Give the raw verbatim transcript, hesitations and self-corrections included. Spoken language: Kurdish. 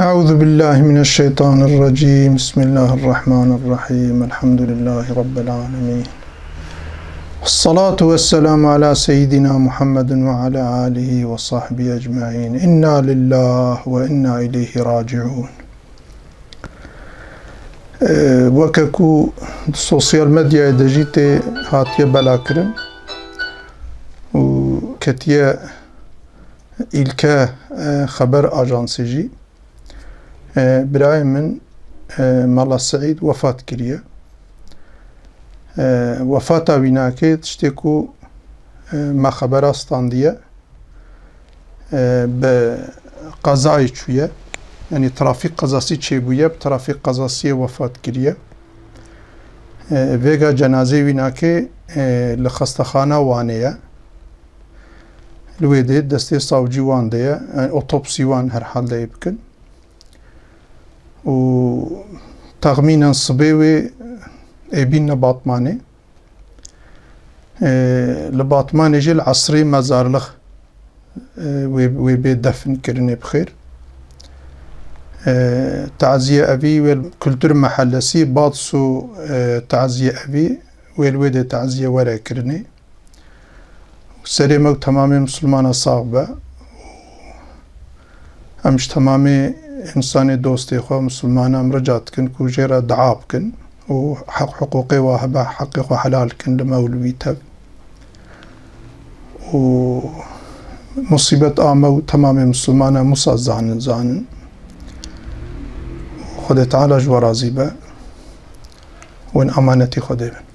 أعوذ بالله من الشيطان الرجيم. بسم الله الرحمن الرحيم. الحمد لله رب العالمين. الصلاة والسلام على سيدنا محمد وعلى آله وصحبه أجمعين. إنا لله وإنا إليه راجعون. Ee, weke ku di sosyal medyayê de jî tê hatiye belakirin û ketiye Îlke, e, Xeber Ajansê jî, e, birayê min, e, Mela Seîd wefat kiriye. E, wefata wî nake tiştê ku, e, me xebera standiye, e, bi qezayê çûye. Yanî trafîk qezasî çêbûye, bi trafîk qezasiyê wefat kiriye. E, vêga cenazê wî nake, e, li xestexana Wanê ye. Li wê dê destê savcî wan de ye. Yani otopsî wan herhalde ê bikin. Û texmînen sibê wê ê bînne Batmanê. E, li Batmanê jî li esrê mezarlix, e, wê, wê bê defn kirinê bi xêr. E, taziye evî wê li Kultur Mehellesî Bads û, e, taziye evî wê li wê dê taziye were kirinê. Serê me û temamê misilmana sax be. Em ji temamê însanê dostê xwe misilmana em rica dikin ku jê re dua bikin û heq hiqûqê wa hebe heqê xwe helal kin li me û li wî tev. Û musîbet a me û temamê misilmana Musa zanin, zanin. Xwedê Teala ji we razî be. Wên amanetî Xwedê bin.